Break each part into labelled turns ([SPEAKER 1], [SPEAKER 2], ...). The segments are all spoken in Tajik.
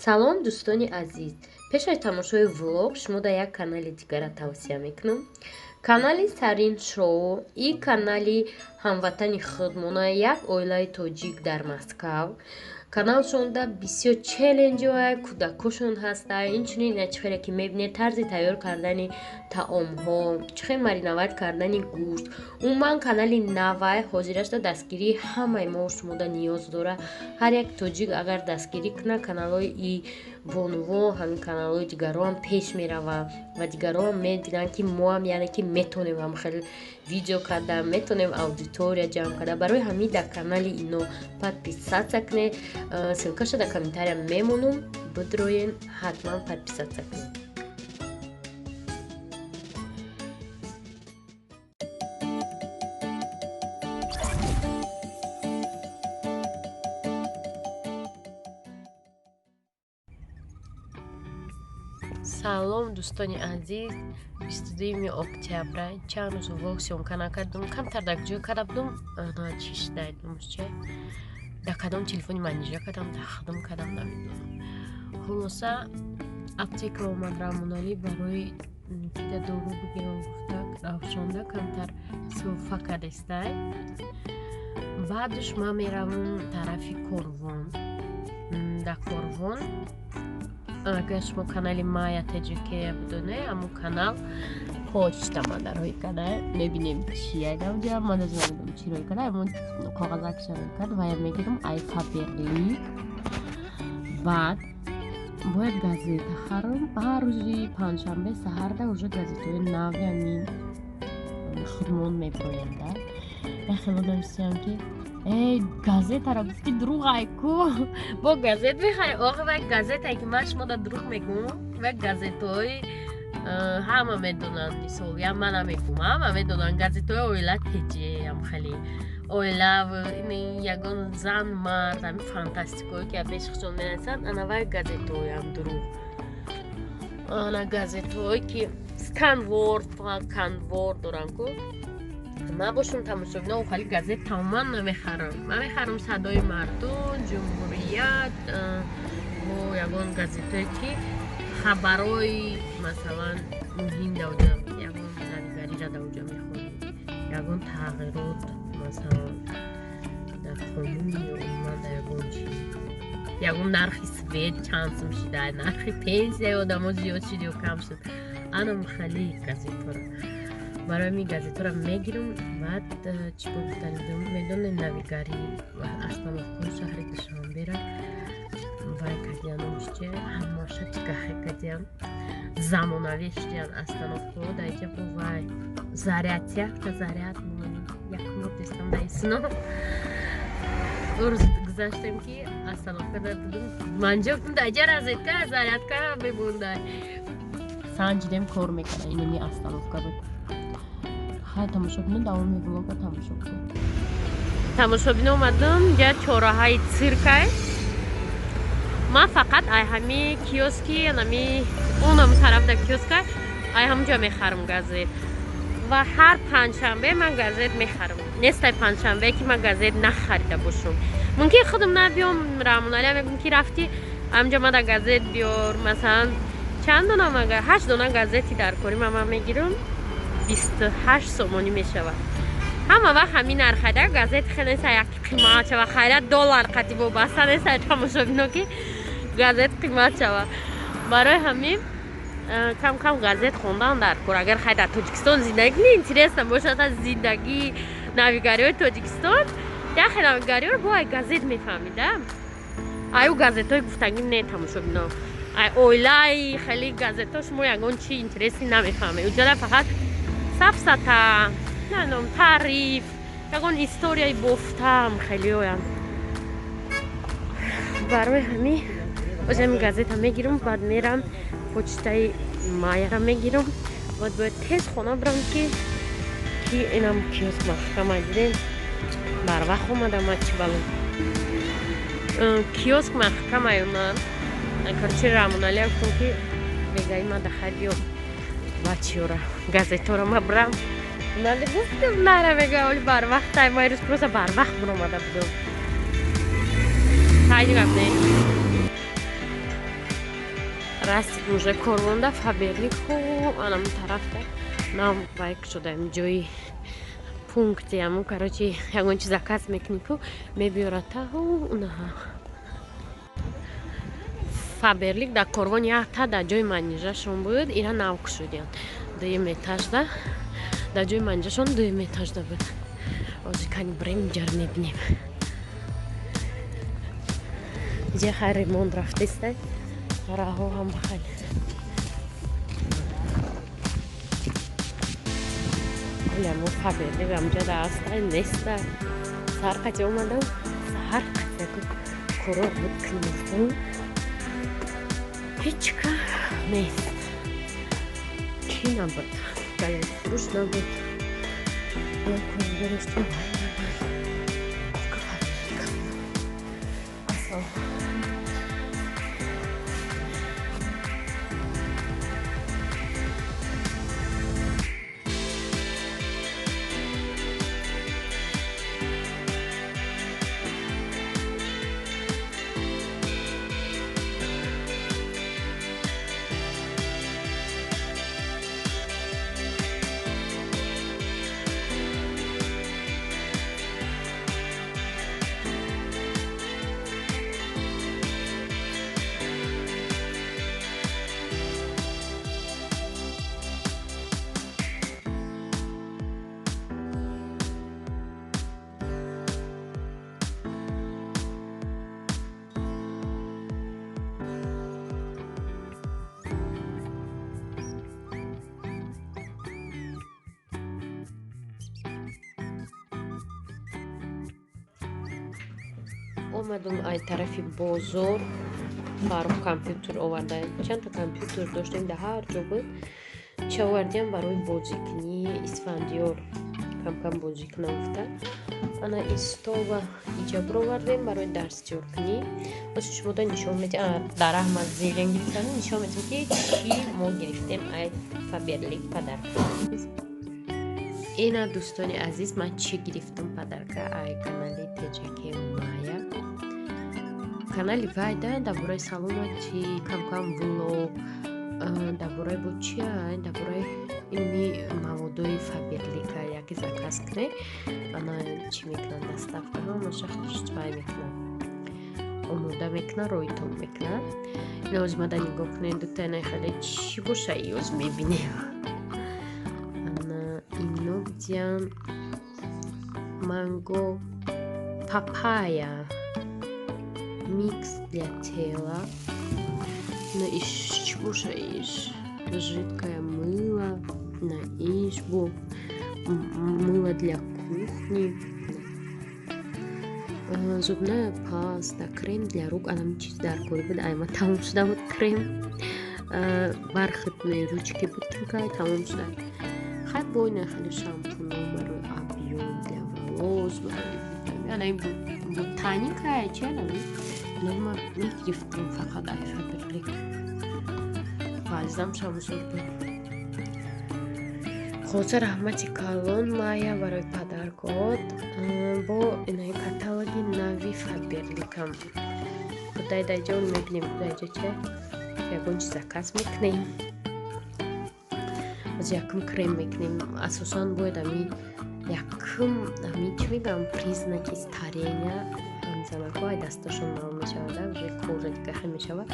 [SPEAKER 1] Салом, дӯстони азиз! Пеш аз тамошои влог шумо дар як канали дигара тавсия мекунам. Канали Сарин Шоу и канали ҳамватани худмона, як оилаи тоҷик дар Москав. Каналшонда бисёр челленҷҳое, кӯдакошон ҳаста. Инчунин чӣ хеле ки мебинед, тарзи тайёр кардани таомҳо, чӣ хел мариновать кардани гӯшт. Умуман, канали навай ҳозирашда дастгирии ҳамаи мо шумода ниёз дора. Ҳар як тоҷик агар дастгирӣ кунад каналҳои и бонуво, ҳамин каналҳои дигароам пеш мераванд ва дигароам мебинанд, ки моам, яъне ки метонем ҳам хеле видео карда, метонем аудитория ҷамъ карда. Барои ҳамин дар канали ино подписаться кунед. Ссылкаша дар комментария мемонам, бидроен, ҳатман подписаться кунед. Салом, дӯстони азиз! 22 октябра. Чанд рӯз влог съёмка накардум, камтар дар ҷой карда будум. Чӣ шидаидумче, дар кадом телефони манижа кардам, дар худам кардам, намедонам. Хулоса, аптека омад Рамоналӣ барои кида дору бигирам гуфта. Равшонда камтар суфа кардестай. Баъдш ман меравам тарафи Корвон. Дар Корвон, агар шумо канали Майя Теҷикея бидоне, ҳамун канал почта ман рӯй карда. Мебинем, чия даоҷа. Ман намедонам, чӣ рӯй карда, ҳамун коғазакша рӯй кард ва я мегирам ай Фаберлик. Баъд бояд газета харам. Ҳар рӯзи панҷшанбе саҳарда уже газетаҳои нави ҳамин худмон мебироянд. Як хело нависиям, ки эй, газетаро гуфти, дурӯғ ай ку, бо газет мехарӣ. Охи, вай газетае, ки ман шумо да дурӯғ мегӯм, вай газетҳои ҳама медонанд. Мисол, я ман намегӯм, ҳама медонанд газетҳои оила теҷеам, хеле оила, ягон зан, мард, ҳамин фантастикое, ки бешихчон менависанд. Ана вай газетҳоям дурӯғ. Ана газетҳое, ки сканворд, канворд доранд ку. Ман бошум, тамошобино, хали газет тамоман намехарам. Ман мехарам Садои мардум, Ҷумҳурият, бо ягон газетое, ки хабарҳои, масалан, муҳим даоҷа, ягон навигарира даоҷа мехонем, ягон тағйирот, масалан, дар қонун ё умуман дар ягон чиз, ягон нархи свет чанд сум шида, нархи пенсияи одамо зиёд шуд ё кам шуд. Анам хали газетҳоро, барои ҳамин газетҳоро мегирам. Баъд чӣ бо гуфтанидум, медонем, навигарӣ остановкаҳои шаҳри Душанбера вай кардиан, чӣ, ҳамаша тикахе кардиан, замонавӣ шудиан остановкаҳо. Дар иҷа бо вай заряд, якта заряд якмор дестам дар исно. Рӯз гузаштем, ки остановка дар будум, манҷо гуфтум, дар иҷа розетка зарядка мебундай. Санҷидем, кор мекарда. Инами остановка буд. Хай, тамошобино, давоми влога тамошо кунед. Тамошобино, омадам ҷа чораҳаи циркай. Ман фақат ай ҳами киоски, анами онам тараф дар киоска, ай ҳамунҷо мехарам газет. Ва ҳар панҷшанбе ман газет мехарам. Нестай панҷшанбе, ки ман газет нахарида бошам. Мумкин худам набиём, Рамоналия мегӯм, ки рафти ҳамҷо мада газет биёр. Масалан, чанд дона? Ҳашт дона газети дар кори ман мегирам, 28 сомонӣ мешавад. Ҳама вақт ҳамин нархайда газет хеле неста, як қимат шава. Хайрат, доллар қати вобаста неста, тамошобино, ки газет қимат шава. Барои ҳамин кам кам газет хондан дар кор. Агар хай дар Тоҷикистон зиндагӣ кунӣ, интересно бошад зиндагии навигариҳои Тоҷикистон. Яхе навигариҳоро бо ай газет мефаҳмида. Аю газетҳои гуфтагӣ не, тамошобино, ай оилаи хеле газетҳо шумо ягон чи интереси намефаҳмед. Уҷада фақат сафсата, намедонам, таъриф, ягон историяи бофтаам хелеоянд. Барои ҳамин боз ҳамин газета мегирам, баъд мерам почтаи Майяра мегирам. Баъд бояд тез хона бирам, ки инам киоск маҳкама. Дидем, барвақт омадам, чӣ бало, киоск маҳкама омад. Короче, Рамоналия гуфтам, ки бегаи ма дахай биё, бачиёра газетҳоро ма бирам. Нале гуфтам, нара, мега, оли барвақт ай. Ма ирӯз просто барвақт биромада будам. Хайди гап не. Расид уже корвонда Фаберлик анам тарафта нам байк шудаем ҷои пункти аму, короче, ягон чи заказ мекунӣ ку мебиёрад таҳу унаҳа. Фаберлик дар корвон якта дар ҷои манижашон буд, ира нав кушодиянд дуюм этажда, дар ҷои манижашон дуюм этажда буд. Ҳозир кани бирем инҷаро мебинем. Иҷа хай ремонт рафтеста, раҳо ҳам хай мо Фаберлик амҷа аста неста. Саҳар қати омадам, саҳар қати коро буд кунем, ҳеҷ ка нест, чӣ набуд, фурӯш набуд, кордороштум вай набуд. Ассалом. Омадум ай тарафи бозор. Фарух компютер оварда, чандта компютер доштем, дар ҳар ҷо буд. Ча овардиам барои бозикунӣ, Исфандиёр камкам бозӣ кунам гуфта. Ана истова иҷа бировардем барои дарсёркунӣ. Боз шумода нишон медиҳам, дар раҳмат зелен гирифтам, нишон медиҳам ки чӣ мо гирифтем ай Фаберлик подарка. Ина, дӯстони азиз, ман чӣ гирифтам подарка ай канали Теҷаке Мая. Канали вайда дар бораи саломатӣ, камкам влог, дар бораи бо чи, дар бораи илми маводои Фаберлика яке заказ кунед, ана чӣ мекунанд, доставка ҳамаша вай мекунанд, омода мекунад, роитон мекунад. Иноз мада нигоҳ кунед, дутаи хеле чӣ боша, иёз мебинем. Ана ино бидиям манго папая микс для тела, на иш чӣ боша, иш жидкое мыло, на иш бо мыло для кухни, зубная паста, крем для рук. Анам чиз дар кори буд, айма тамом шуда буд крем, бархатные ручки буд, кай тамом шуда. Хай бо ина хеле шампуно барои объем для волос, барои ана ботаника чи ана ино ма мегирифтам фақат ай Фаберлик, бальзам шамсур буд. Хулоса, раҳмати калон, Майя, барои подаркот. Бо инаи каталоги нави Фаберликам будай даҷа он мебинем, даҷа че ягон чи заказ мекунем. Оз якум крем мекунем, асосан бояд ами якум ами чӣ мегӯям, признаки старения занако ай дастошон маълум мешавад, уже кожа дига хел мешавад.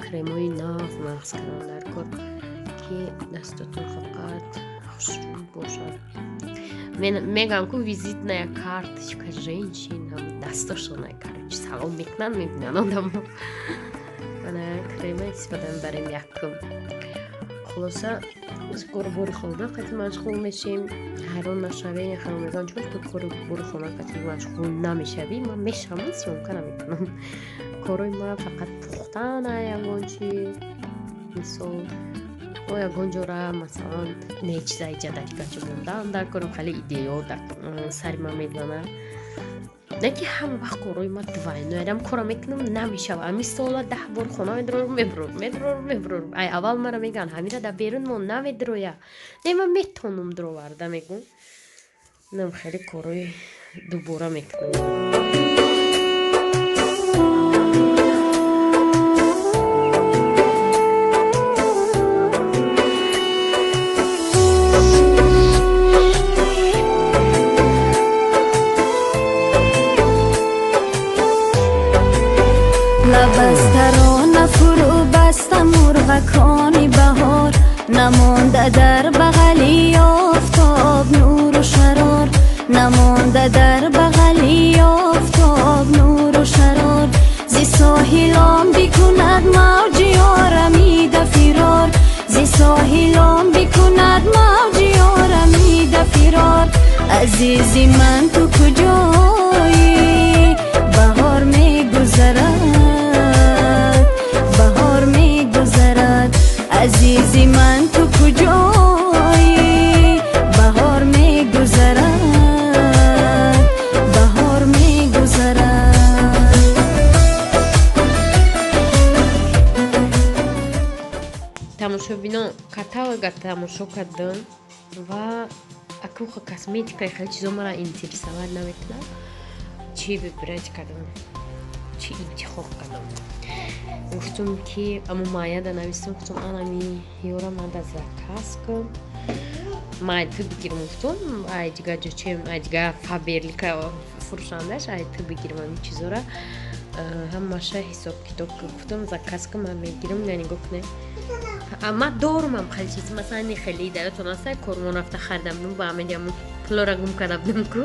[SPEAKER 1] Кремои нав нағз кардан дар кор, ки дастотон фақат хушрӯй бошад. Мегӯям ку визитная карточка женщин дастошона, короче, салом мекунанд, мебинанд одамо. Ана крема истифода мебарем якум. Хулоса, кори бори хона қати машғул мешем. Ҳайрон нашавем, яхел мегӯям, чун ту кори бори хона қати машғул намешавӣ. Ман мешавам, съёмка намекунам. Корои ман фақат пухтана, ягон чи, мисол о ягон ҷора, масалан, не чиза иҷа дар дигар ҷо мондаам дар корам, хеле идеё дар сари ман мезанад. Не ки ҳама вақт корои ман двойной адам кора мекунам, намешава. Ами сола 10 бор хона медрорам, мебурам, медрорам, мебурам. Ай аввал мара мегӯянд, ҳамира дар берун мон намедроя. Не, ман метонам дроварда, мегӯм. Нам хеле корои дубора мекунам.
[SPEAKER 2] Лаб аз тарона фурӯ баста мурғакони баҳор, намонда дар бағали офтоб нуру шарор, намонда дар бағали офтоб нуру шарор. Зи соҳилон бикунад мавҷи орамида фирор, зи соҳилон бикунад мавҷи орамида фирор. Азизи ман, ту куҷоӣ? Баҳор мегузарад, баҳор мегузарад. Азизи ман, ту куҷоӣ? Баҳор мегузарад, баҳор мегузарад.
[SPEAKER 1] Тамошобино, каталога тамошо кардам ва акуха косметикаи хеле чизо мара интересовать намекунад. Чӣ выбирать кардам, чӣ интихоб кардам? Гуфтум, ки аму маяда навистам, гуфтум, анами ёра мада заказ кун, май ту бигирм. Гуфтум, ай дига ҷочем, ай дига Фаберлика фурӯшандаш, ай ту бигирм ами чизора ҳамаша ҳисоб китоб. Гуфтум, заказ кун, ман мегирам. На, нигоҳ кунед, ман дорумам хеле чиз, масалан, ни хеле даётон аста, кормон рафта харидам, ба амедиам пулора гум карда будам ку.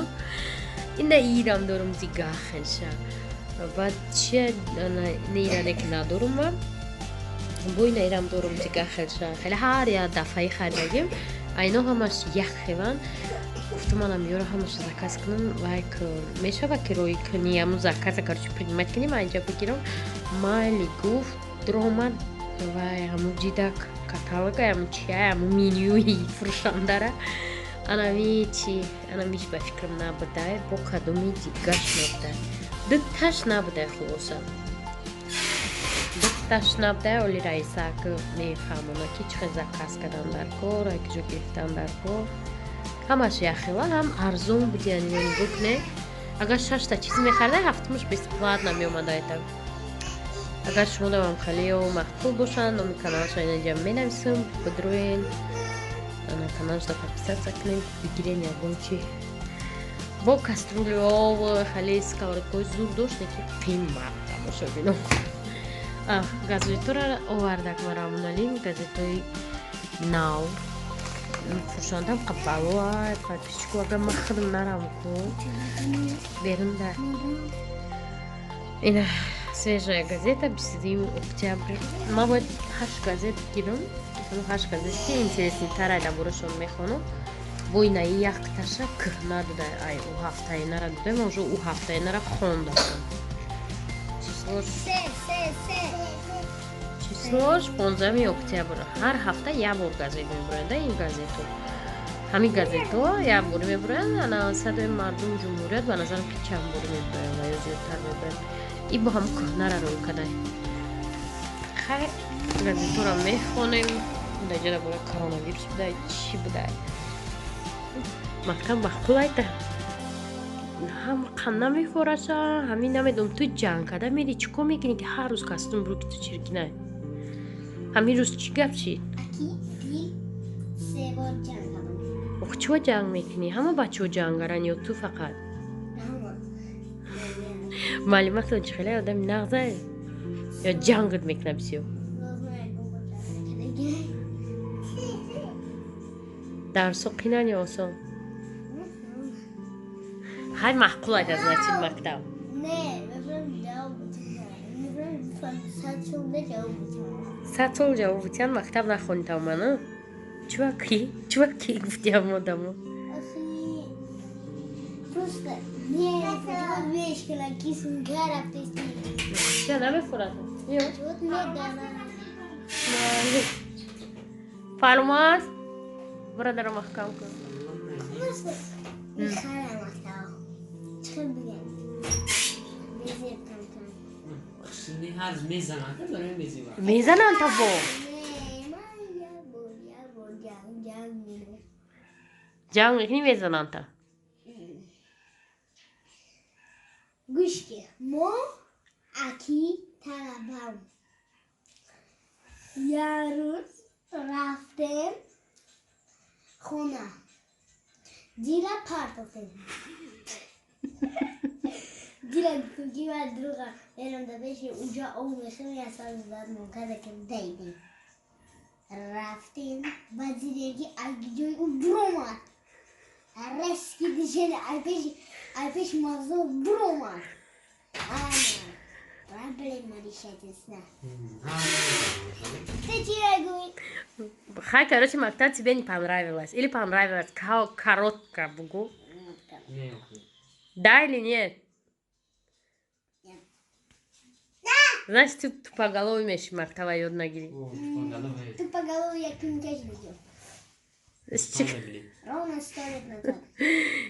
[SPEAKER 1] Ина ирам дорум, дига хелша. Баъд чия неиране ки надорум ман, бо ина ирам дорум, дига хелша. Хеле ҳар як дафъаи харидагим, айно ҳамаш як хеван. Гуфтум, манам ёро ҳамаша заказ кунам, лайк мешава ки рӯй кунӣ, аму заказа, короче, принимать кунӣ, ман инҷа бигирам. Майли, гуфт, дуромад. Вай, ҳаму ҷидак каталога, ҳаму чия, ҳаму менюи фурӯшандара, анами чи, анамиш ба фикрам набудай, бо кадоми дигаш набудай, дуташ набудай. Хулоса, дуташ набудай. Оли раисак мефаҳмона, ки чӣ хел заказ кардан дар кор, ай куҷо гирифтан дар кор. Ҳамаш яхела, ҳам арзон буд. Яъне нигоҳ кунед, агар шашта чиз мехаридай, ҳафтумаш бесплатно меомада. Айтам, агар шумо давам хелео маъқул бошанд, номи каналаша инаҷа менависам, бидроен, каналашда подписаться кунед, бигирен ягон чи. Бо кастрюлиҳо, хеле сковородкаҳои зур дошт, ки қимат. Тамошобино, газетора овардак марамуналин, газетои нав. Фурӯшандам қабалоа подписчику, агар ман худам нарам ку берун да. Ина свежая газета, 22 октябр. Ман бояд ҳашт газет гирам, ҳашт газет, ки интересныйтар ай, дар борашон мехонам. Бо инаи якташа кӯҳна додай, ай ӯ ҳафтаинара додай, ман уже ӯ ҳафтаинара хондам. Числош 15 октябр. Ҳар ҳафта як бор газет мебуранд ин газетҳо, ҳамин газетҳо як бор мебуранд. Ана Садои мардум, Ҷумҳурият, ба назарам, ки чанд бор мебуранд ва ё зиёдтар мебуранд. И бо ҳам кӯҳнара рӯй кадай. Хайр, газетҳоро мехонем. Дар ҷо дар бораи коронавирус будай, чӣ будай. Мактаб маъқул айта? Ҳам намефораша, ҳамин намедонам. Ту ҷанг карда мери, чӣ кор мекунӣ, ки ҳар рӯз костюм буру, ки ту чиркинай? Ҳамин рӯз чӣ гап шид? Ох, чиво ҷанг мекунӣ? Ҳама бачаҳо ҷангаранд ё ту фақат? Маълуматон чӣ хеле одами нағза ё ҷангат мекуна бисёр? Дарсо қинан ё осон? Ҳай, маъқул айта, значит, мактаб. 100 сол ҷавоб бутиян, мактаб нахонӣ тамоман. Чува ки, чува ки гуфтиям одамо?
[SPEAKER 3] Просто не
[SPEAKER 1] Ча намефорад? Фармаз, бародаро маҳкам кун.
[SPEAKER 3] Мехарам чӣ бигам?
[SPEAKER 1] Мезананд табо? Ҷанг мекунӣ, мезананд та?
[SPEAKER 3] Гӯш ки, мо аки талабам як рӯз рафтем хона, дила партофтем. Дила ки ма друга мерам да пеши уҷа об мехӯрем, я сал зад монкада ки дайдем. Рафтем, баъд дидем, ки аз ҷои ӯ буромад. Резкий движение, ай пеши мағзо буромад. Ана, проблема решается. Ты чӣ гӯй?
[SPEAKER 1] Хай, короче, мактаб тебе не понравилось или понравилось? Коротко бугу. Да или нет?
[SPEAKER 3] Нет.
[SPEAKER 1] Значит, ты тупоголовый меши, мактаба ёд нагирӣ.
[SPEAKER 3] Тупоголовый я кункаш видел. Ровно 100 лет назад.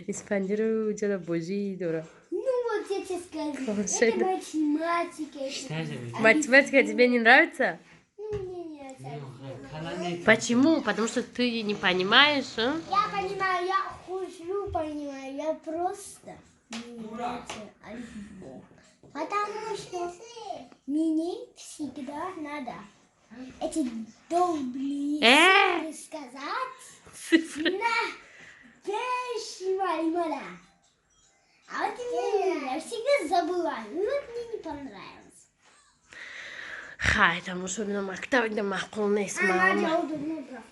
[SPEAKER 1] Испандиру ҷода бозӣ дора.
[SPEAKER 3] Ну вот я тебе скажу.
[SPEAKER 1] Волшебно.
[SPEAKER 3] Это математика. Это.
[SPEAKER 1] Математика тебе не нравится?
[SPEAKER 3] Ну, мне не нравится.
[SPEAKER 1] Почему? Потому что ты не понимаешь, а?
[SPEAKER 3] Я понимаю, я хожу, понимаю, я просто не нравится альбом. Потому что мне всегда надо эти долбые
[SPEAKER 1] Э!
[SPEAKER 3] цифры сказать
[SPEAKER 1] Цифры.
[SPEAKER 3] На пешмальмала. А вот мне я всегда забываю. Ну вот мне не понравилось.
[SPEAKER 1] Хай, тамошобино, мактаб ида маъқул нест.
[SPEAKER 3] А
[SPEAKER 1] Маълума.
[SPEAKER 3] Надя удобно.